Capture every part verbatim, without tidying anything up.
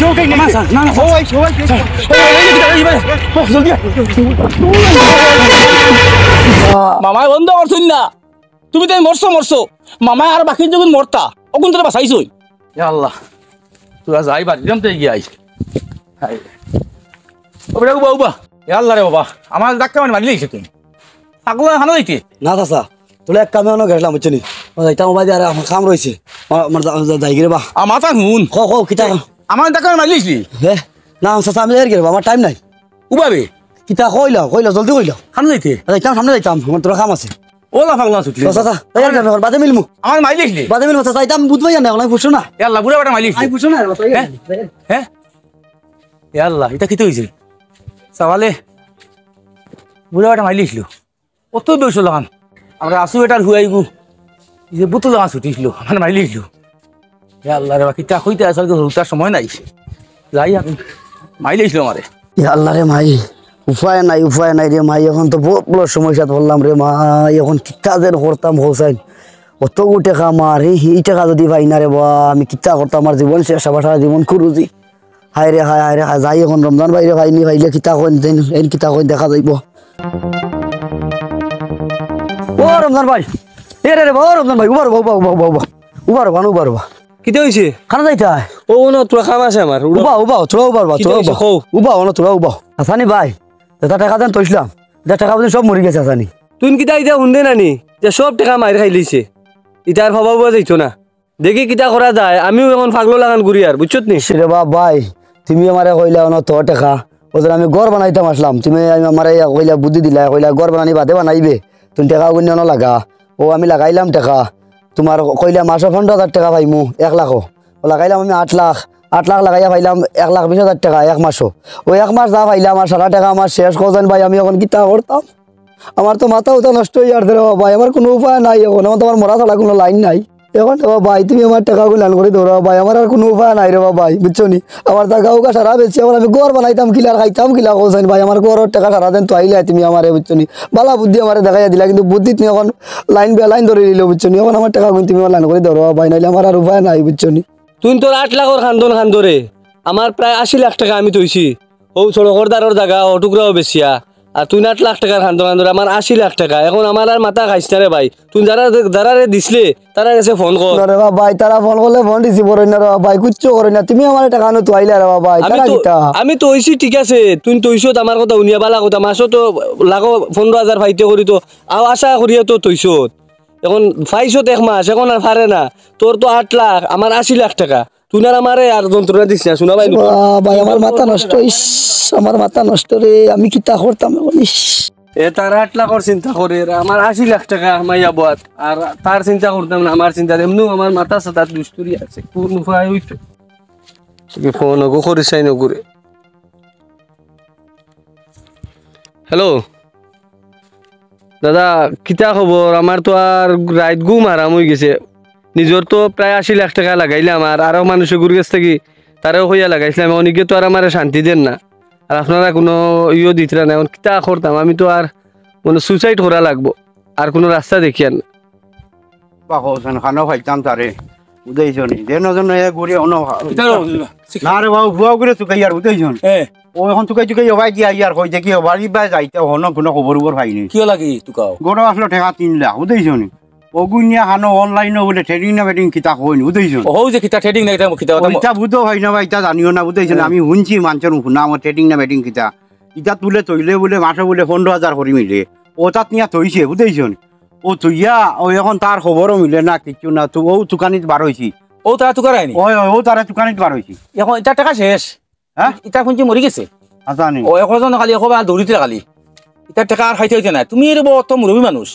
মামা, স্যার, না, না, ও ভাই, ও ভাই, স্যার, এই, এই, এই, এই, এই, ও, জলদি আয়। মামায় বন্ধ করছইন না। তুমি তাইন মরছো, মরছো। মামায় আর বাকি যখন মরতা, অখন তোরা বাঁচাইছইন। ইয়া আল্লাহ, তোরা যাই বাদ দিলাম তো এগিয়ে আই। হায়। ও বেটা, উবা, উবা। ইয়া আল্লাহ রে বাবা, আমার ধাক্কা মারি মারিলে এসে তুমি। পাগল খানো যাইতে? না চাচা, তোরা এক কামে অনো গেছলাম, বুঝছো নি? ও যাইতাম, ও বাদে আর আমার কাম রইছে। আমার, আমার যা-, যা-, যাই গিরে বা। আমার তা হুন। কও, কও, কিতা? আমার ধাক্কা মারি মারিলে এসলি? হে? না, চাচা, আমি যাই গিরে বা, আমার টাইম নাই। উবাবে? কিতা কইলাও, কইলাও, জলদি কইলাও। খানো যাইতে? যাইতাম, সামনে যাইতাম, আমার তোরা কাম আছে। ওলা পাগলা ছুটি। চাচা, চাচা, এই আর কি, বাদে মিলমু। আমার মারিলে এসলি? বাদে মিলমু, চাচা, এটা আমি বুঝবাই না, অখন আমি বুঝছো না। ইয়া আল্লাহ, বুড়া বেটা মারিলে এসলি? আমি বুঝছো না, বাবা, হ্যাঁ? হ্যাঁ? ইয়া আল্লাহ, ইটা কিতা অইছে? সাওয়ালে, বুড়া বেটা মারিলে এসলো। অত বেশ লাগান। আমরা আসু বেটার হুয়াইগু। এই যে বুতুল লাগান ছুটি এসলো, আমার মারিলে এসলো। ইয়া আল্লাহ রে, কিতা কইতে আসল তো হুতার সময় নাই। যাই আমি, মারিলে এসলো আমারে। ইয়া আল্লাহ রে মাই, উপায় নাই, উপায় নাই রে মাই, অখন তো বউত বড় সমস্যাত পড়লাম রে মাই, অখন কিতা যেন করতাম হোসাইন। অতগু টেকা আমার, এই, এই টেকা যদি পাই না রে বা, আমি কিতা করতাম, আমার জীবন শেষ, আবার সারা জীবন খুরুজি। হায় রে হায়, হায় রে হায়, যাই অখন রমজান ভাইরে পাইনি, পাইলে কিতা কইন, দেন, এইন কিতা কইন দেখা যাইবো। ও রমজান ভাই, এ রে রে বা, ও রমজান ভাই, উবা রে বা, উবা, উবা, উবা, উবা। উবা রে বা, উবা রে বা। কিতা অইছে? খানো যাইতায়? ও, ও না, তোরা কাম আছে আমার, উবা। উবা, উবা, তোরা উবা রে বা, কিতা তোরা অইছে, উবা। কও। উবা, ও না, তোরা উবা। হাসানি ভাই, যেটা টেকা দেন তইছিলাম, যে টেকা বুঝি সব মরি গেছে হাসানি। তুই কিতা ইতা হুনদে নানি, যে সব টেকা মাইর খাইলিছে। ইতা আর পাওয়া যাইতো না। দেখি কিতা করা যায়, আমিও অখন পাগল লাগান ঘুরি আর, বুঝছত নি? রে বা ভাই, তুমি আমারে কইলা অনো তো টেকা, ওদের আমি ঘর বানাইতাম আসলাম, তুমি আমারে কইলা বুদ্ধি দিলা, কইলা ঘর বানানি বাদে বানাইবে, তুমি টেকা অগুন অনো লাগা। ও আমি লাগাইলাম টেকা, তোমার কইলা মাসো পনেরো হাজার টেকা পাইমু, এক লাখো। ও লাগাইলাম আমি আট লাখ, আট লাখ লাগাইয়া পাইলাম এক লাখ বিশ হাজার টেকা এক মাসো। ও এক মাস যা পাইলাম আর সারা টেকা আমার শেষ। কও যেন ভাই, আমি অখন কিতা করতাম? আমার তো মাথা উতা নষ্ট অইয়ার রে বা ভাই, আমার কুনু উপায় নাই অখন, অখন তো আমার মরা ছাড়া কুনু লাইন নাই। অখন রে বা ভাই, তুমি আমার টেকাগুন লান করি দেও রে বা ভাই, আমার আর কুনু উপায় নাই রে বা ভাই, বুঝছো নি? আমার জাগা উগা সারা বেচি, অখন আমি ঘর বানাইতাম কিলা আর খাইতাম কিলা, কও যেন ভাই, আমার ঘরর টেকা সারা দেন তো আইলে তুমি আমারে, বুঝছো নি? বালা বুদ্ধি আমারে দেখাইয়া দিলা, কিন্তু বুদ্ধিত নি অখন লাইন বেলাইন ধরি দিল, বুঝছো নি? অখন আমার টেকাগুন তুমি আমার লান করি দেও রে বা ভাই, নাইলে আমার আর উপায় নাই, বুঝছো নি? তুই তোর আট লাখর খান্দন খান্দরে, আমার প্রায় আশি লাখ টেকা আমি থইছি। ও সড়কর দারর জাগা, ও টুকরাও বেচিয়া। আর তুই আট লাখ টেকার খান্দন খান্দরে, আমার আশি লাখ টেকা। অখন আমার আর মাথা খাইস না রে ভাই। তুই যারা, যারারে দিছলে, তারার গেছে ফোন কর। না রে বা ভাই, তারা ফোন করলে ফোন রিসিভ করইন না রে বা ভাই, কিচ্ছু করইন না। তুমি আমার টেকা আনো তো আইলা রে বা ভাই, আমি তারা তো, কিতা? আমি তো অইছি ঠিক আছে, তুই তো অইছত আমার কথা হুনিয়া বালা কথা, মাসো তো লাগো পনেরো হাজার পাইতে করি তো, আও আশা করিয়া তো তইছত। অখন পাইছত এক মাস, অখন আর পারে না। তোর তো আট লাখ, আমার আশি লাখ টেকা। তুই আর আমারে আর যন্ত্রণা দিস না, শুনা ভাই। বা-, ভাই, আমার মাথা নষ্ট, ইস, আমার মাথা নষ্ট রে, আমি কিতা করতাম অখন, ইস। এ তার আট লাখর চিন্তা করে, আর আমার আশি লাখ টেকা মাইয়া বাদ, আর তার চিন্তা করতাম না, আমার চিন্তা, এমনেও আমার মাথা সাথে দুস্তুরি আছে, কুন উপায় অইতো? ফোন ওগো করি চাই নগুরে। হ্যালো দাদা, কিতা খবর? আমার তো আর রাইত ঘুম হারাম অইগেছে। নিজর তো প্রায় আশি লাখ টেকা লাগাইলাম, আর আরো মানুষ এগুর গেছ থাকি তারেও কইয়া লাগাইছলাম, অখন ইগে তো আর আমারে শান্তি দের না, আর আপনারা কুনু ইয়ো দিতরা না। অখন কিতা করতাম? আমি তো আর মানে সুইসাইড করা লাগবো, আর কুনু রাস্তা দেখিয়ার না। বা হোসেন খানো পাইতাম তারে, বুঝাইছো নি? যে নজন এ ঘুরে অনো। না রে বাবু, ভুয়া ঘুরে তুকাই আর, বুঝাইছো নি? ও অখন তুকাই তুকাই ওবাই গিয়া ইয়ার কই দেখি ওবাই বাই যাইতে হনো কুনু খবর উবর পাইনি। কিও লাগি তুকাও? গরো আসলো টেকা তিন লাখ, বুঝাইছো নি? অগুনিয়া খানো অনলাইনো বুলে ট্রেডিং না বেটিং কিতা কইন, বুঝাইছো নি? ও, যে কিতা ট্রেডিং না, ইটা কিতা কথা? ইটা বুঝো ভাই না ভাই, ইটা জানিও না, বুঝাইছো নি? আমি হুনছি মানষর মুখো, না আমার ট্রেডিং না বেটিং কিতা। ইটা তুলে তইলে বুলে মাসো বুলে পনেরো হাজার করি মিলে। ও তাত নিয়া তইছে, বুঝাইছো নি? ও তুইয়া, ও অখন তার খবরও মিলে না, কিচ্ছু না। তো ও তুকানিত বার অইছি। ও তারা তুকার আইনি? ওই, ওই, ও তারা তুকানিত বার অইছি। অখন ইতার টেকা শেষ। হ্যাঁ? ইতা হুনছি মরি গেছে। আচ্ছা, নি। ও, অখন জন খালি, অখন আর দৌড়িতে খালি। ইতার টেকা আর খাইতে অইতে না। তুমি এরে বড় অত মুরব্বি মানুষ,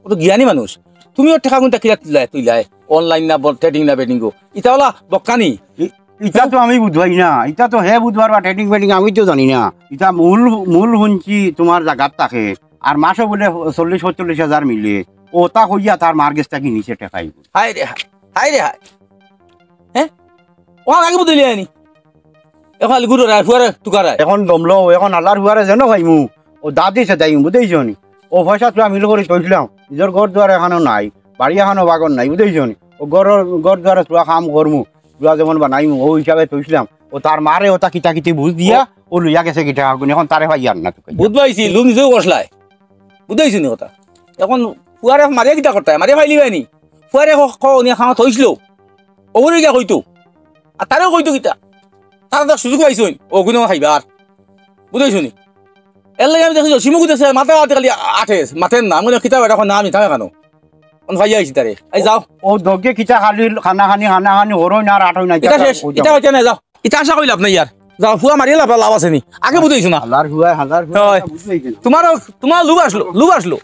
অত জ্ঞানী মানুষ। তুমি ওর টেকা কুনটা কিলা তুললায়, তুললায়? অনলাইন না, ট্রেডিং না, বেটিং গো। ইতা অলা বক্কানি। ই-, ইতা তো আমি বুঝবাই না। ইতা তো হে বুঝবার বা ট্রেডিং বেটিং আমি তো জানি না। ইতা মূল, মূল হুনছি তোমার জাগাত থাকে। আর মাসো বুলে চল্লিশ পঁয়তাল্লিশ হাজার মিলে, ওতা কইয়া তার মার গেছ থাকি নিছে টেকাই। হায় রে হায়, হায় রে হায়। হ্যাঁ? ও আগে বুঝলি আনি। অখন আলি গুরু রায়, ফুয়ারে তুকারায়। অখন দমলো, অখন আল্লার ফুয়ারে যেন পাইমু, ও দাদি সে দাইমু, বুঝাইছো নি? ও পয়সা তুলা মিল করি তইছলাম, নিজর ঘর দুয়ার এখানো নাই, বাড়ি এখানো বাগর নাই, বুঝাইছো নি? ও ঘর, ঘর দুয়ারে তুলা কাম করমু, তুলা যেমন বানাইমু, ও হিসাবে তইছলাম। ও তার মারে ওটা কিতা কিতি বুঝ দিয়া, ও। ও লইয়া গেছে কিতা আগুন, এখন তারে পাইয়ার না তুকাইয়া। বুঝ পাইছি, লুম নিজেও বসলায়। বুঝ পাইছো নি কথা? এখন ফুয়ারে মারিয়া কিতা করতায়? মারিয়া পাইলি বাইনি। ফুয়ারে ক-, ক-, নিয়া খাওয়া থইছিল। ওগুলো গিয়া কইতো। আর তারেও কইতো কিতা? তারা তো সুযোগ পাইছইন। ওগুলো খাইবার। বুঝ পাইছো নি? এর লাগি আমি দেখছি, জসিমও কইতেছে, মাথা আটে খালি আটে, মাতের না। আমি কইলাম, "কিতা বেটা, কয় না, আমি থামে কেন?" অন ভাইয়া আইছি তারে। এই যাও। ও দগে কিতা খালি খানা খানি, খানা খানি, হরই না, আর আটই না, ইটা শেষ, ওই যাও। ইটা হইতে না, যাও। ইটা আশা করি লাভ নাই আর। যাও, ফুয়া মারিয়া লাভ, লাভ আছে নি? আগে বুঝাইছো না। হালার ফুয়া, হালার ফুয়া, হয়। বুঝাইছো না। তোমারও, তোমার লুব আসলো, লুব আসলো।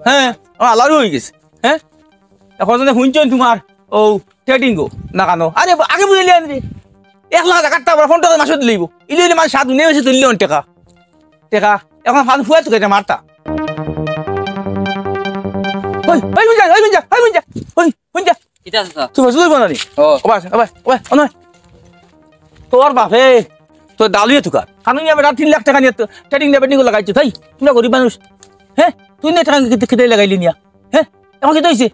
হ্যাঁ, আমার হালারও হয়ে গেছে। হ্যাঁ? এখন যদি শুনছেন তোমার, ও, trading গো, না কেন? আরে, আগে বুঝাইলে আনবে। এক লাখ টাকার তা আবার পনেরো হাজার মাসে দিলেইব। ইলে ইলে মানে সাত দিনে বেশি তুললে অন টাকা। টাকা। এখন ফান ফুয়া তুকাইতে মারতা। ওই, ওই, হুন যা, ওই, হুন যা, ওই, হুন যা, ওই, হুন যা। কিতা আছে, স্যার? তুই ফসল বনানি? ও। ওবা, ওবা, ওবা, অনয়। তোর বাপে, তোর ডালুয়ে তুকার। কানুন নিয়া বেটা তিন লাখ টাকা নিয়া তো trading নিয়া বেটিং লাগাইছে, তাই? তোমরা গরিব মানুষ। হ্যাঁ? তুই না টাকা কিতে, কিতে লাগাইলি নিয়া? হ্যাঁ? এখন কিতা হইছে?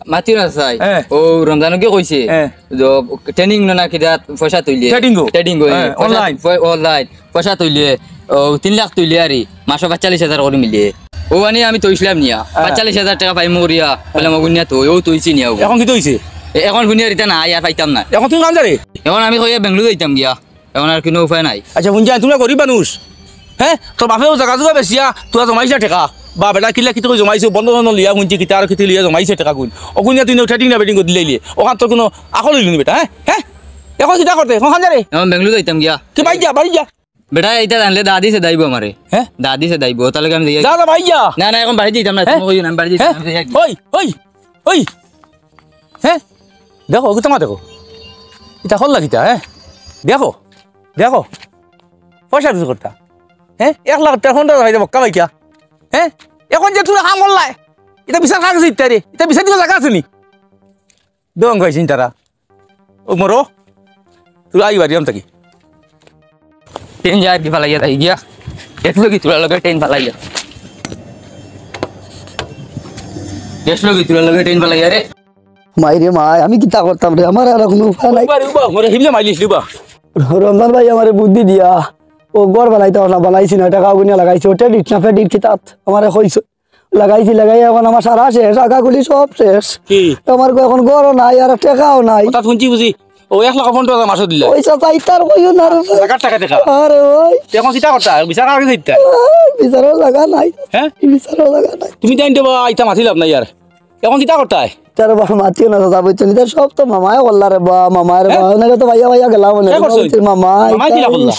মাতিও না চাই। হ্যাঁ। ও রমজানও কি কইছে? হ্যাঁ। যে ট্রেনিং না, না কিতা পয়সা তুইলে? ট্রেডিং গো। ট্রেডিং গো, হ্যাঁ, পয়সা, অনলাইন। পয়-, অনলাইন। পয়সা তুইলে, ও তিন লাখ তুইলে আরি, মাসো পঁয়তাল্লিশ হাজার করে মিলে। ও আনি আমি তুইছিলাম নিয়া। হ্যাঁ। পঁয়তাল্লিশ হাজার টাকা পাইমু করিয়া, বলে মগুনিয়া তো, ও তুইছি নিয়া ও। এখন কিতা হইছে? এ-, এখন হুনিয়া রিতা না, আর পাইতাম না। এখন তুমি কান যারে? এখন আমি কইয়া বেঙ্গলুরু যাইতাম গিয়া। এখন আর কোনো উপায় নাই। আচ্ছা, হুন যা, তোমরা গরিব মানুষ। হ্যাঁ? তোর বাপেও জাগা জুগা বেচিয়া, তোরা জমাইছে টেকা। বা বেটা কিলা কিতা করি জমাইছে, বন্ধক টন্ধক লিয়া হুনছি, কিতা আর কিতা লিয়া জমাইছে টেকা গুন। অগুন নিয়া তুই না ট্রেডিং না বেটিং করি দিলাইলে। ওখান তোর কোনো আকল হইল নি বেটা, হ্যাঁ? হ্যাঁ? এখন কিতা করতে? এখন খান যা রে। এখন বেঙ্গলুরু যাইতাম গিয়া। কি বাইর যা, বাইর যা। বেটা, ইটা জানলে দাদি সে দাইবো আমারে। হ্যাঁ? দাদি সে দাইবো, তাহলে কি আমি যাই? যা, যা, বাইর যা। না, না, এখন বাড়ি যাইতাম না, হ্যাঁ? তুমি কইও না, আমি বাড়ি যাইতাম, হ্যাঁ? আমি যাই। ওই, ওই, ওই। হ্যাঁ? দেখো, ওকে তোমার দেখো। ইটা করলা কিতা, হ্যাঁ? দেখো, দেখো। পয়সা কিছু করতা। হ্যাঁ? এক লাখ টেকা পনেরো হাজার পাইতে বক্কা পাইকা। হ্যাঁ? এখন যে তুমি কাম করলায়, ইটা বিচার কার গেছে ইটা রে? ইটা বিচার দিবার জাগা আছে নি? দোকান খাইছেন তারা। ও মরো, তুই আই বাড়ি আম থাকি। ট্রেন যায় কি ফালাইয়া তাই গিয়া। দেখলো কি তোরা লগে ট্রেন ফালাইয়া। দেখলো কি তোরা লগে ট্রেন ফালাইয়া রে। মাই রে মাই, আমি কিতা করতাম রে, আমার আর কোনো উপায় নাই। উবা রে উবা, মরে হিমলে মাইলিস উবা। রমজান ভাই আমারে বুদ্ধি দিয়া, ও ঘর বানাইতে পারলা, বানাইছি না, টাকা গুনিয়া লাগাইছি, ও ট্রেডিট না ফেডিট কিতাত আমারে কইছে। লাগাইছি, লাগাই এখন আমার সারা শেষ, আগাগুলি সব শেষ। কি? আমার কো-, এখন ঘরও নাই, আর টেকাও নাই। কথা শুনছি বুঝি, ও এক লাখ পনেরো হাজার মাসে দিলা। ওই চাচা, ইতার কইও না রে। টাকা, টাকা, টাকা। আরে ওই। তুই এখন চিন্তা করতা, বিচার আগে দিতা। ওই, বিচারও লাগা নাই। হ্যাঁ? বিচারও লাগা নাই। তুমি জানতে বা, ইতা মাতি লাভ নাই আর। এখন কিতা করতায়? তার বাবা মাতিও না চাচা, বুঝছো নি? তার সব তো মামায় করলা রে বা, মামায় রে বা। হ্যাঁ? ওনাকে তো ভাইয়া ভাইয়া গেলাম, ওনাকে কে করছে? বলছি মামায়। মামায় কিলা করলা?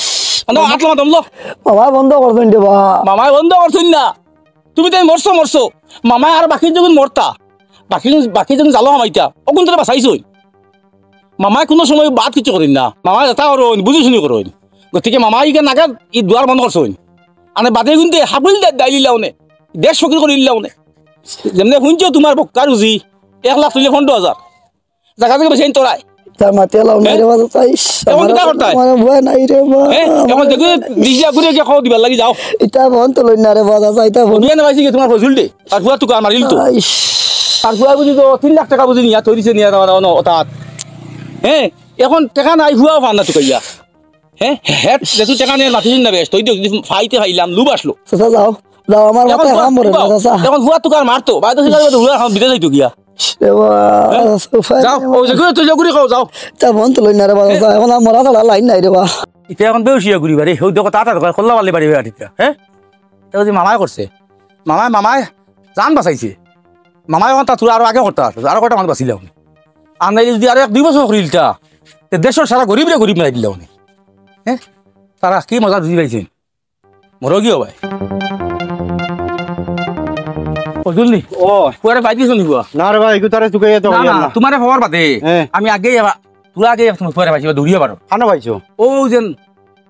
আন্দা, আতলা মাতম লো। মামায় বন্ধ করছেন রে বা। মামায় বন্ধ করছেন না। তুমি তাই মরছো, মরছো। মামায় আর বাকি যখন মরতা, বাকি, বাকি যখন জালো হামাইতা, অগুন তোরা বাঁচাইছইন। মামায় কোনো সময় বাদ কিছু করেন না। মামায় যেটা করইন, বুঝি শুনি করইন। গতিকে মামায় ইখান নাগাদ ই দুয়ার বন্ধ করছইন। আনে বাদে কিন্তু হাবুল দা-, দাইলিলা অনে। দেশ ফকির করিলা অনে। যেমনে শুনছো তোমার বক্কার বুঝি, এক লাখ তুলে পনেরো হাজার। জাগা জাগা বেশি তোরায়। তা মাতিয়া লাও না রে বাবা, চাইস। এখন কিতা করতায়? আমার ভয় নাই রে বাবা। হ্যাঁ? এখন দেখো, দিশা ঘুরে গিয়া খাওয়া দিবার লাগি যাও। ইতা মন তো লই না রে বাবা, চাচা, ইতা মন। তুমি না পাইছি কি তোমার ফজুল দে? আর ফুয়া তুকা মারিল তো। আইস। আর ফুয়া বুঝি তো তিন লাখ টাকা বুঝি নিয়া, থই দিছে নিয়া, না, না, না, ওটা। হ্যাঁ? এখন টাকা নাই, ফুয়াও পান না তুকাইয়া। হ্যাঁ? হ্যাঁ, যেহেতু টাকা নিয়ে লাথি না বেশ, তুই তো যদি ফাইতে ফাইলাম, লুব আসলো। চাচা, যাও। যাও, আমার এখন মাথায় ফুয়া, কাম পড়ে না, ফুয়া, চাচা। এখন ফুয়া তুকার মারতো, বাইরে তো সিগারেট ধুলা এখন বিদেশ যাইতো গিয়া। এ বাবা, হ্যাঁ? উপায় যাও, নাই। ও যে করে তুই জগুরি খাও, যাও। তা মন তো লই না রে বাবা, হ্যাঁ? চাচা, এখন আর মরা ছাড়া লাইন নাই রে বাবা। ইতা এখন বেউসিয়া ঘুরিবা রে, হউ দেখো, তাড়াতাড়ি করে, কল্লা বালি বাড়ি বেড়া ঠিকটা, হ্যাঁ? তা ওই যে মামায় করছে, মামায়, মামায় জান বাঁচাইছে। মামায় এখন তা তোরা আরো আগে করতে পারতো, আরো কয়টা মানুষ বাঁচিলাম। আর নাইলে যদি আরো এক দুই বছর করিলতা, তে দেশর সারা গরিবরে গরিব বানাই দিলাম। হ্যাঁ? তারা কি মজা বুঝি পাইছেন? মরো গিয়ে ভাই। ও জুলনি। ও। পুয়ারে পাই দিছো নি পুয়া? না রে ভাই, এগু তারে চুকে যেতে না, পারি না, না। তোমারে খবর বাদে। হ্যাঁ। আমি আগে যাবা, তোরা আগে যাবা, তোমার পুয়ারে পাইছি, দৌড়িয়ে পারো। কানো পাইছো? ও যেন,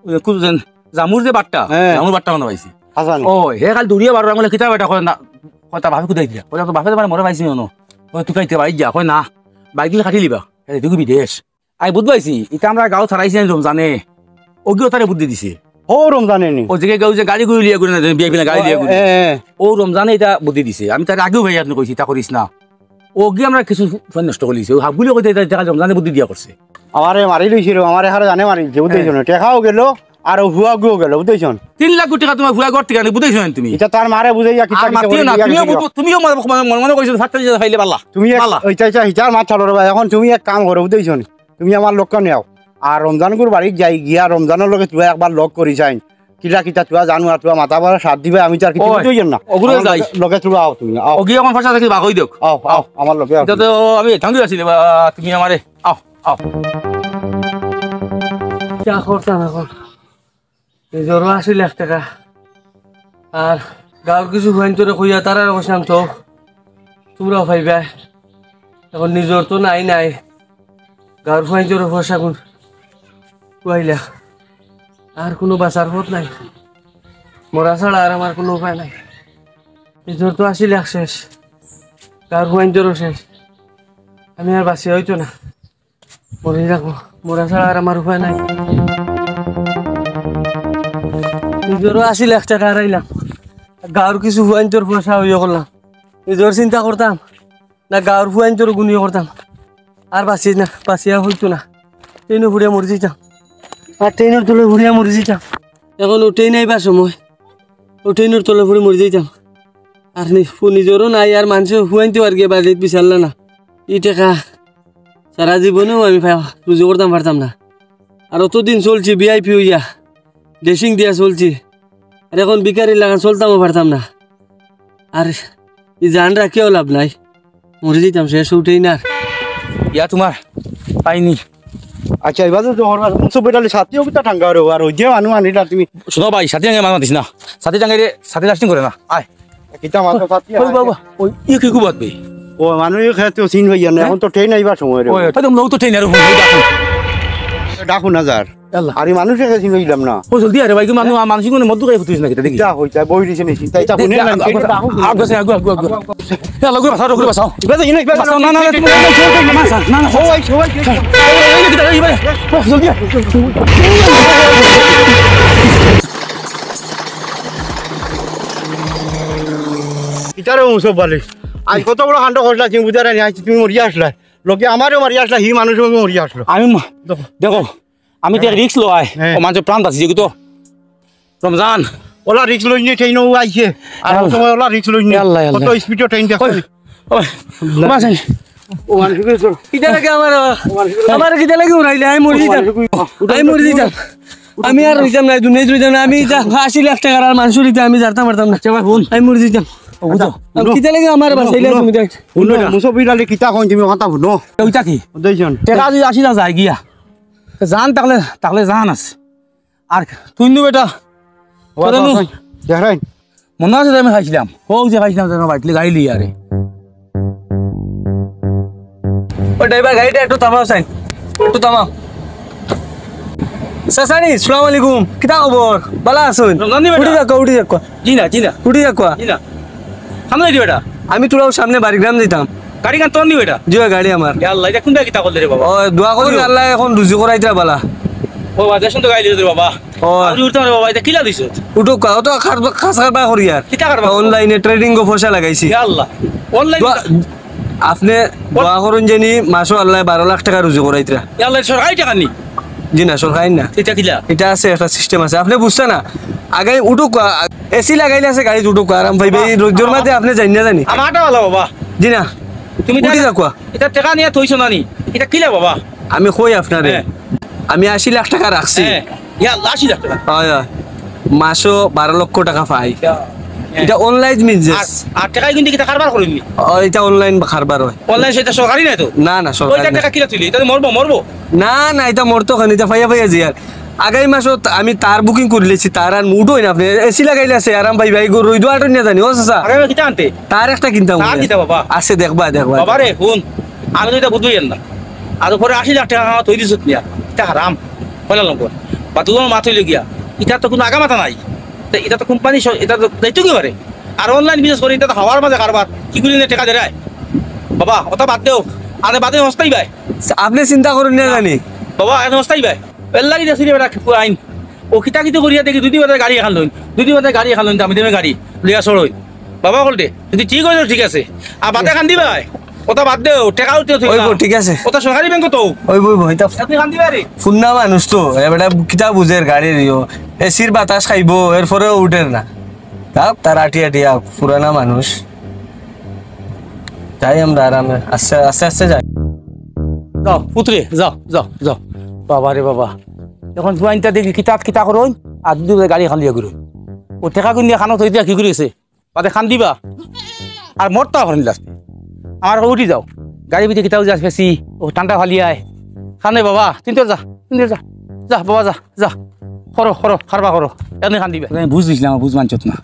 ওই যে কুদু যেন, জামুর যে বাট্টা, হ্যাঁ। জামুর বাট্টা মনে পাইছি। হাসান। ও, হে খালি দৌড়িয়ে পারো, আমি বলে, "কিতা বেটা?" কয়, "না, কথা ভাবে কুদাই দিয়া।" কয়, "তো ভাবে তোমার মরে পাইছি মনে।" কয়, "তুই কাইতে ভাই যা।" কয়, "না, বাইক দিলে কাটি লিবা।" এ, দেখবি বিদেশ। আই বুঝ পাইছি, ইটা আমরা গাঁও ছাড়াইছি না রমজানে। ওগিও তারে বুদ্ধি দিছে। ও রমজানে নি? ও যে গাঁও যে গাড়ি গুড়ি লিয়া ঘুরে না, বিয়া বিনা গাড়ি লিয়া ঘুরে। এ, এ। ও রমজানে ইটা বুদ্ধি দিছে। আমি তারে আগেও ভাই আপনি কইছি, ইটা করিস না। অগি আমরার কিছু ফুয়াইন নষ্ট করিলিছে। অউ হাবগুলি কইতে ইতা, ইতা কালি রমজানে বুদ্ধি দিয়া করছে। আমারে মারিলিছে রে, আমারে হারা জানে মারিলিছে, বুঝছনি? টেকাও গেল, আর অউ ফুয়াগুও গেল, বুঝছনি? তিন লাখ টেকা তুমার ফুয়া ঘর থাকি আনি, বুঝছনি তুমি? ইতা তার মারে বুঝাইয়া কিতা আর কিতা মাতিও করি না, দিয়া তুমিও গেছি। বুঝ-, তুমিও মনে, মনে, মনে করছো সাতটা দিন খাইলে বালা। তুমি এক, বালা। ইতা, ইতা, ইতার মাত ছাড়ো রে ভাই, এখন তুমি এক কাম করো, বুঝছনি? তুমি আমার লগে নেও। আর রমজানগুর বাড়িত যাই গিয়া রমজানর লগে তুই একবার লগ করি চাইন। কিলা কিতা তুই জানো আর তুই মাথা বাড়া সাথ দিবে, আমি তো আর কিছু ওই, বুঝি না। অগুরে আমার যাই। লগে, লগে তুই আও তুমি, আও। অগি এখন ফসা থাকি বাগই দেখ। আও, আও, আমার লগে আও। ইতা তো আমি থাকি আছি রে বা, তুমি আমারে, আও, আও। কিতা করতাম এখন? নিজরও আশি লাখ টেকা। আর গাঁওর কিছু ফুয়াইন্তরে কইয়া তারারে কইছিলাম তো, তুমরাও পাইবায়। এখন নিজর তো নাই নাই। গাঁওর ফুয়াইন্তরে পয়সা কুন খুয়াইলা। আর কুনু বাঁচার পথ নাই। মরা ছাড়া আর আমার কুনু উপায় নাই। নিজর তো আশি লাখ শেষ। গাঁওর ফুয়াইন্তরও শেষ। আমি আর বাঁচিয়া অইতো না। মরি যাইমু, মরা ছাড়া আর আমার উপায় নাই। নিজরও আশি লাখ টেকা হারাইলাম, গাঁওর কিছু ফুয়াইন্তর পয়সা অইয়া করলাম। নিজর চিন্তা করতাম না, গাঁওর ফুয়াইন্তর গুনিও করতাম। আর বাঁচি না, বাঁচিয়া অইতো না। ট্রেইনো পড়িয়া মরি যাইতাম, আর ট্রেইনর তলে পড়িয়া মরি যাইতাম। এখন অউ ট্রেইন আইবার সময়, অউ ট্রেইনর তলে পড়ি মরি যাইতাম। আর নি-, ফু-, নিজরও নাই, আর মানষে ফুয়াইন্তে আর গিয়া বাড়িত বিচারলা না। ই টেকা সারা জীবনেও আমি পা-, রুজি করতাম পারতাম না। আর অতদিন চলছি ভিআইপি অইয়া, ড্রেসিং দিয়া চলছি। আর এখন ভিখারির লাখান চলতামও পারতাম না। আর ই জান রাখিয়াও লাভ নাই, মরি যাইতাম, শেষ উঠেই না। ইয়া তুমার পাইনি। আচ্ছা, এবার তো তোমার মুসো বেটালে সাথীও কিতা টাঙ্গা রে, আর ওই যে মানু আনিলা তুমি। শুনো ভাই, সাথী টাঙ্গা মানু মাতিস না। সাথী টাঙ্গাইলে সাথী লাস্টিং করে না। আয়। কিতা মাতো সাথী ওই আয়। বাবা, ওই ই কি কুবাত বে? ও মানু ই খেতে সিন হইয়া না, হ্যাঁ? এখন তো ট্রেন আইবার সময় রে। ওই, তাই তো লোক তো ট্রেন আর ফোন ডাকো। ডাকো না যার। আল্লাহ। আরে মানুষে গেছি লইলাম না। ও জলদি আরে ভাই, কি মানু-, মানুষ কোন মদ খাই ফুটিস না কিতা দেখি? যা হই যায়, বই দিছে নিছি। তাই তা দে, হুনে দে, না, আগু, এটা আগু, ডাকো। আগু, আগু, আগু, আগু। এ, আল্লাহ, ঘুরে বাঁচাও, ঘুরে বাঁচাও। ইবাদে ইনো, ইবাদে বাঁচাও, না, না, না, তুমি না, না, না, না, না, না। ও ভাই, ও ভাই। ও, জলদি আয়। ইতারে ও সব বলে। আজ কত বড় কাণ্ড করলা, তুমি বুঝারে নি, আজ তুমি মরিয়া আসলা। লোকে আমারেও মারিয়া আসলা, হি মানুষও মরিয়া আসলো। আমি মা-, দেখো। দেখো, আমি তো এক রিস্ক লই, হ্যাঁ। ও মানুষর প্রাণ বাঁচিছে, কি তো? রমজান। ওলা রিস্ক লইনি, ট্রেন ও আইছে। আর ও আল্লাহ। সময় ওলা রিস্ক লইনি। আল্লাহ, আল্লাহ। কত স্পিডে ট্রেন দেখো। ওই, ওই, ও মাসে। ও মানুষ কি করছো? কিতা লাগে আমার? ও মানুষ কি করছো? আমার কিতা লাগে উড়াইলে? আমি মরি যাইতাম। আমি মরি যাইতাম। আমি আর রইতাম না, দুনিয়াত রইতাম না। আমি যা আশি লাখ টেকার আর মানুষর ইতা আমি জানতাম পারতাম না। আচ্ছা, ভাই, হুন। আমি মরি যাইতাম। ও, বুঝো। আমি কিতা লাগে আমার বাসাইলে তুমি দেখ। হুনো, মুসো বিড়ালে কিতা কইন তুমি কথা হুনো। ওইটা কি? দেখছন। টেকা যদি আশি লাখ যায় গিয়া। জান থাকলে, থাকলে জান আছে। আর তুই নু বেটা, ও তোরে নু। দেখরাইন। মনো আছে যে আমি খাইছিলাম? হউ যে খাইছিলাম যে আমার বাইটলে গাড়ি লইয়া রে। ও ড্রাইভার, গাড়িটা একটু থামাও সাইন, একটু থামাও। চাচানি, সালাম আলাইকুম। কিতা খবর? ভালা আছইন? রমজান দি বেটা। উঠি যাও, উঠি যাও। জি না, জি না। উঠি যাও। জি না। সামনে যাইতে বেটা। আমি তোরাও সামনে বাড়ি গ্রাম যাইতাম। গাড়ি কান তোর নি বেটা? জি অয়, গাড়ি আমার। ইয়া আল্লাহ, ইটা কুনটা কিতা করলে রে বাবা? ও, দোয়া করি আল্লাহ এখন রুজি করাইতরা ভালা। ও বাবা, দেখছন তো গাড়ি লইতে রে বাবা। ও। আমি উঠতাম রে বাবা, ইটা কিলা দিছত? উঠুক, অত খাস কারবার করি আর। কিতা কারবার? অনলাইনে ট্রেডিং গো পয়সা লাগাইছি। ইয়া আল্লাহ। অনলাইন দোয়া, আপনে দোয়া করইন যেনি মাসো আল্লাহ বারো লাখ টেকা রুজি করাইতরা। ইয়া আল্লাহ, সরকারি টেকা নি? জি না, সরকারি না। ইটা কিলা? ইটা আছে, একটা সিস্টেম আছে। আপনে বুঝতা না। আগে উঠুক, আ-, এসি লাগাইলে আছে গাড়িত উঠুক, আরাম পাইবা। এই রইদর মাঝে আপনে যাইন না জানি। আমার আটা ভালা বাবা। জি না। তুমি উঠি যাও। ইটা টেকা নিয়া থইছো না নি? ইটা কিলা বাবা? আমি কই আপনারে, হ্যাঁ। আমি আশি লাখ টেকা রাখছি। হ্যাঁ। ইয়া আল্লাহ, আশি লাখ টেকা। অয়, অয়। মাসো বারো লক্ষ টেকা পাই। ইয়া, হ্যাঁ। ইটা অনলাইন বিজনেস। আর, আর টেকা কিন্তু কিতা কারবার করইন নি? ও, ইটা অনলাইন কারবার অয়। অনলাইন সেটা সরকারি নায় তো? না, না, সরকারি নায়। ইটা টেকা কিলা তুলি? ইটা তো মরবো, মরবো। না, না, ইটা মরতো কেনে, ইটা পাইয়া পাইয়া যাইয়ার। আগামী মাসো তা-, আমি তার বুকিং করিলিছি, তার আর মুড অয় না, আপনে এসি লাগাইলে আছে, আরাম পাইবা, এই গো-, রইদো আটইন না জানি, ও চাচা। আগামী কিতা আনতে? তার একটা কিনতাম। তার কিতা বাবা? আছে, দেখবা, দেখবা। বাবা রে, হুন, আমি তো ইটা বুঝি না। আর উপরে আশি লাখ টেকা আমার থই দিছত নিয়া, ইটা হারাম। পয়লা নম্বর। বাদলর মাত অইলো গিয়া, ইটা তো কুনু আগা মাথা নাই। তে ইটা তো কোম্পানি স-, ইটা তো দায়িত্ব কি পারে? আর অনলাইন বিজনেস করে, ইটা তো হাওয়ার মাঝে কারবার। কি করি নে টেকা দেরায়? বাবা, ওটা বাদ দেও। আরে বাদে হস্তাই ভাই। আপনে চিন্তা করইন না জানি। বাবা, এখন হস্তাই ভাই। এর লাগি দেখছি রে বেটা, কি আইন। ও কিতা কিতা করিয়া দেখি, দুই দিন বাদে গাড়ি এখান লইন। দুই দিন বাদে গাড়ি এখান লইন, দামি দামি গাড়ি। লইয়া সরইন। বাবা বলতে, যদি ঠিক অয় তো ঠিক আছে। আর বাদে এখান দিবা ভাই। কথা বাদ দেও, টেকা উঠতে থইও না। ওইবো, ঠিক আছে। কথা সরকারি ব্যাংক তো। ওইবো, ওইবো, ইতা আপনি কান দিবা রে? ফুন্না মানুষ তো, এ বেটা কিতা বুঝের গাড়ির ইয়ো। এসির বাতাস খাইবো, এরপরেও উঠের না। থাক, তার আটি আটি আউক, পুরানা মানুষ। যাই আমরা আরামে, আস্তে, আস্তে আস্তে যাই। যাও, পুত্রে, যাও, যাও, যাও। বাবা রে বাবা। এখন জুয়াইনটা দেখি কিতা কিতা করইন, আর দুধ গাড়ি খান দিয়া ঘুরইন। ও টেকা গুন দিয়া খানো থইতে কি করেছে? বাদে খান দিবা। আর মরতা করেন লাস্ট। আমার উঠি যাও। গাড়ি ভিতরে কিতাও যাস বেশি, ও ঠান্ডা ফালি আয়। খানে বাবা, তিন তোর যা, তিন তোর যা। যা বাবা যা, যা। করো, করো, খারবা করো। এমনি খান দিবা। আমি বুঝ দিছিলাম, আমার বুঝ মানছত না।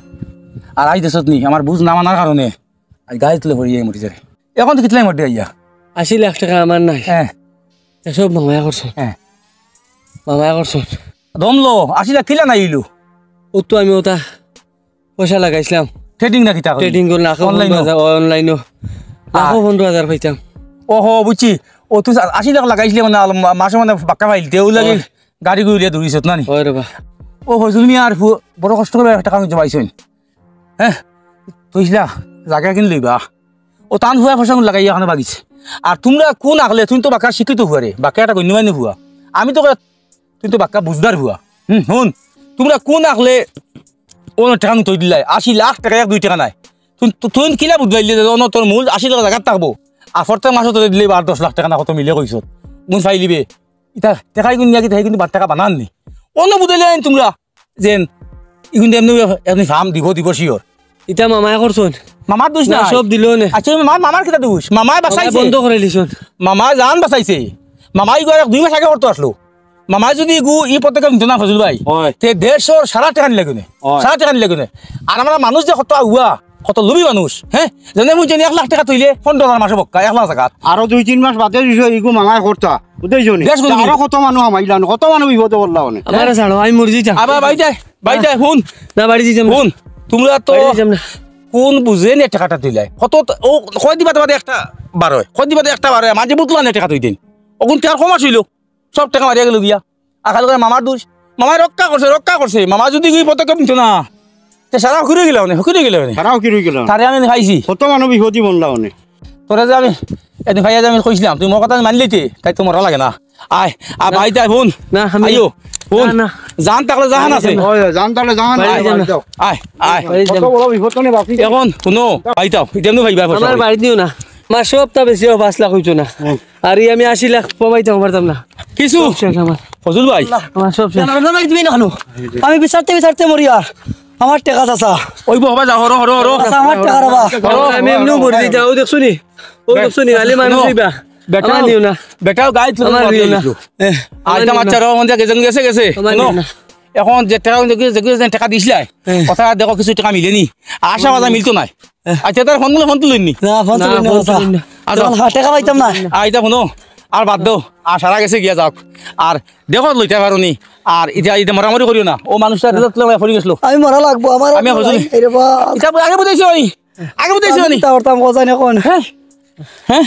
আর আইজ দেশত নি, আমার বুঝ না মানার কারণে আজ গাড়ি তুলে পড়িয়া মরি যাবে। এখন তো কিতলাই মরতে আইয়া? আশি লাখ টেকা আমার নাই। হ্যাঁ। তা সব মামায় করছইন। হ্যাঁ। মামায় করছইন। দমলো, আশি লাখ কিলা নাই ইলু? ও তো আমি ওটা পয়সা লাগাইছিলাম। ট্রেডিং না কিতা করি? ট্রেডিং করে লাখো অনলাইনও? পনেরো হাজার, অনলাইনও। লাখো আর পনেরো হাজার পাইতাম। ওহো, বুঝছি। ও তুই আশি লাখ লাগাইছিলে মানে আল-, মা-, মাসে মানে বাক্কা পাইলতে, ও লাগে ওই। গাড়ি গুড়িয়ে দৌড়িছত না নি? ওই রে বা। ও ফজল মিয়া আর ফু-, বড় কষ্ট করে একটা কাম জমাইছইন। হ্যাঁ? তুইছিলা, জাগা কিন লইবা। ও তান ফুয়া ফসল লাগাইয়া এখানে বাগিছে। আর তোমরা কোন আকলে, তুমি তো বাক্কা শিক্ষিত ফুয়া রে, বাক্কা একটা গণ্যমান্য ফুয়া। আমি তো কই, তুমি তো বাক্কা বুঝদার ফুয়া। হুম, হুন, তোমরা কোন আকলে অনো টেকা থই দিলাই? আশি লাখ টেকা এক দুই টেকা নাই। তুই, তুই, তুই কিলা বুঝবাইলে যে অনো তোর মূল আশি লাখ জাগাত থাকবো। আর প্রত্যেক মাসে তোরে দিলে আর দশ লাখ টেকা না কত মিলে কইছত। গুন চাইলিবে। ইতা টেকাই গুন নিয়া কিতা, কিন্তু বার টেকা বানান নি। অনো বুঝাইলে আইন তোমরা। যেন, ইগুন এমনি, এমনি ফার্ম দিব, দিব শিওর। ইতা মামায় করছইন। মামার দোষ না, নাই। সব দিল নে। আচ্ছা, মামা, মামার কিতা দোষ? মামায় মামায় বাঁচাইছে। বন্ধ করে দিছইন। মামায় জান বাঁচাইছে। মামায় ইগু এক দুই মাস আগে করতো আসলো। মামায় যদি ইগু ই পদক্ষেপ নিত না, ফজল ভাই, হয়। তে দেশর সারা টেকা নিলে গুনে। হয়। সারা টেকা নিলে গুনে। আর আমরা মানুষ যে কত আগুয়া, কত লোভী মানুষ, হ্যাঁ? যেন মুই জানি এক লাখ টেকা থইলে পনেরো হাজার মাসে বক্কা, এক লাখ জাগাত। আরো দুই তিন মাস বাদে দিছো, ইগু মামায় করতা। বুঝতেছো নি? দেশ গুনে। আরো কত মানুষ হামাইলা, কত মানুষ বিপদে পড়লা অনে। আমারে ছাড়ো, আমি মরি যাইতাম। আবার বাইতে, বাইতে, হুন। না, বাড়ি যাইতাম না। হুন, তোমরা তো বাড়ি যাইতাম না। কোন বুঝে নে টেকাটা দিলাই? কত ত-, ও কয় দিবা তোমাদের একটা বারো, কয় দিবা একটা বারো, মাঝে বুঝলা না টেকা দুই দিন। অগুন টেকার কম আসিল, সব টেকা মারিয়া গেল গিয়া। আকাল করে মামার দোষ, মামায় রক্ষা করছে, রক্ষা করছে। মামা যদি কি পদক্ষেপ নিত না, তে সারা হুকি রই গেল অনে, হুকি রই গেল অনে। সারা হুকি রই গেল। তারে আমি খাইছি। কত মানুষ বিপদে পড়লা অনে। তোরে যে আমি এদিন খাইয়া যে আমি কইছিলাম, তুই মোর কথা মানলি তে, তাই তো মরা লাগে না। আয়, আ, না। ভাই, তাই হুন। না, আমি আইও, হুন। না, না। জান থাকলে জাহান আছে। বাড়ি যাইতাম না। হয়, হয়, জান থাকলে জাহান বাড়ি আছে, যাইতাম বাড়ি না। যাও। আয়, আয়। বাড়ি যাইতাম কত না। বড় বিপদ তো নেই, বাপি। এখন হুনো, ভাই যাও, এটা এমনি ভাই, ভাই, আমার বাড়ি দিও না। মাসে হপ্তা বেশি হোক, পাঁচ লাখ হইতো না। হুম। আর এই আমি আশি লাখ কমাইতাম পারতাম না। কিছু? সব শেষ আমার। ফজল ভাই। আমার সব শেষ। না, না, না, না, তুমি না হলো। আমি বিচারতে বিচারতে মরি আর। আমার টেকা চাচা। ওই বো, হবা যাও, হরো, হরো, হরো। চাচা, আমার টেকা রে বা। হরো। আমি এমনিও মরি যাইতাম, ও দেখছো নি? ও দেখছো নি? আলি মানুষ হুনো, হইবা। বেটাও, আমার নিও না। বেটাও গাইড আমার নিও না। এ, আইতা আমার নিও না। বাচ্চারাও মন থেকে গেছে, গেছে, গেছে। আমার হুনো, নিও না। এখন যে টেকা, যে, যে, যে টেকা দিছিলাই, হ্যাঁ। কথা দেখো কিছু টেকা মিলেনি। আশা বাজা মিলতো নাই। হ্যাঁ। আচ্ছা, তার ফোন গুলো ফোন তুলিনি। না, ফোন না, তুলিনি, ফোন চাচা। তুলিনি। আচ্ছা। যখন হা-, টেকা পাইতাম না। আইতা হুনো, আর বাদ দাও। আর সারা গেছে গিয়া যাও। আর দেখো লইতে পারো নি। আর ইটা, ইটা মরামরি করিও না। ও মানুষটা রেজাল্ট লইয়া পড়ি গেছিল। আমি মরা লাগবো, আমার আমি আর বুঝি। এই রে বা। ইটা আগে বুঝাইছি আমি। আগে বুঝাইছি আমি। তা করতাম, ও জানে কোন। হ্যাঁ? হ্যাঁ?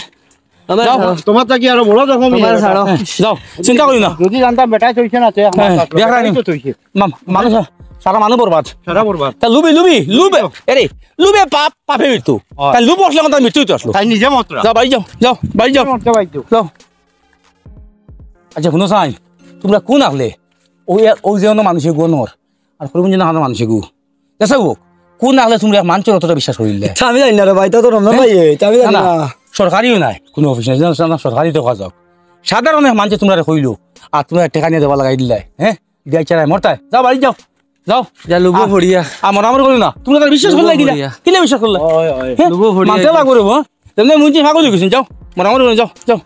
আমার যাও। ছাড়ো। তোমার থাকি আরো বড় জখম আমার হয়ে ছাড়ো। গেল। হ্যাঁ, যাও। চিন্তা করি না। যদি জানতাম বেটায় থইছে না, তে আমার হ্যাঁ, কাছে দেখ রাখি। বেটায় তো থইছে। মাম-, মানুষ, সারা মানুষ বরবাদ। সারা বরবাদ। তা লুবি, লুবি, লুবে। এরে, লুবে পাপ, পাপে মৃত্যু। হয়। তাই লুব আসলে আমাদের মৃত্যু তো আসলো। তাই নিজে মতরা। যাও, বাড়ি যাও, যাও, বাড়ি যাও। মরতে বাধ্য। যাও। আচ্ছা, হুনো চাই, তোমরা কোন আকলে? ওই, ওই যে অন্য মানুষে গো নর, আর করিমগঞ্জ না মানুষে গো। আচ্ছা, ও কোন আকলে তোমরা মানুষের অতটা বিশ্বাস করিলে? তা আমি জানি না রে ভাই, তা তো রমজান হ্যাঁ? ভাই, তা আমি জানি না, না। না। সরকারিও নাই, কোনো অফিস নাই, জানো, জানো, সরকারি তো কাজ হোক। সাধারণ এক মানুষে তোমরা কইলো, আর তোমরা টেকা নিয়ে দেওয়া লাগাই দিলাই, হ্যাঁ? দিয়া চালাই মরতায়। যাও, বাড়ি যাও, যাও। যা লুবো আ-, ফড়িয়া। আ, মরামরি করো না, তোমরা তার বিশ্বাস লুবো করলে কিনা? ফড়িয়া। কিনা বিশ্বাস করলে? ওই, ওই। হ্যাঁ? লুবো ফড়িয়া। মানতে লাগবো রে, হ্যাঁ? তেমনি মুঞ্জি ফাগল হয়ে গেছেন, যাও, মরামরি করো, যাও, যাও।